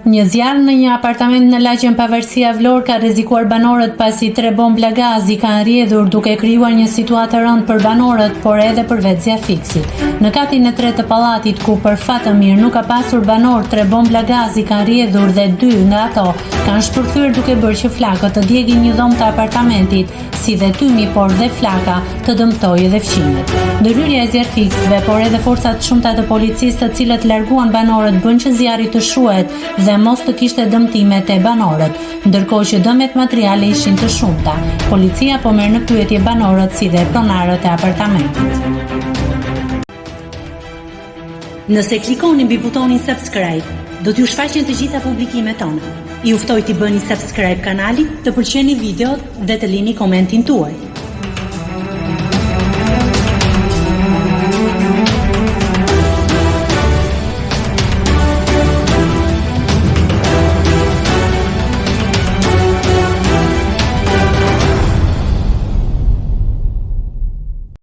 Një zjarr në një apartament në lagjen Pavarësia Vlorë ka rrezikuar banorët pasi tre bombla gazi kanë rrjedhur duke krijuar një situatë të rëndë për banorët, por edhe për vetë zjarrfikësit. Në katin e tretë të pallatit ku për fat të mirë nuk ka pasur banorë, tre bombla gazi kanë rrjedhur dhe dy nga ato kanë shpërthyer duke bërë që flakët të djegin një dhomë të apartamentit, si dhe tymi, por dhe flaka të dëmtojë edhe fqinjët. Ndërhyrja e zjarrfikësve, por edhe forcat e shumta të policisë të cilët larguan banorët bënë që zjarri të shuhet dhe mos të kishte dëmtime te banorët, ndërkohë që dëmet materiale ishin të shumta. Policia po merr në pyetje banorët si dhe pronarët e apartamentit. Nëse klikoni mbi butonin subscribe, do t'ju shfaqen të gjitha publikimet tona. Ju ftoj t'i bëni subscribe kanalit, të pëlqeni videot dhe të lini komentin tuaj.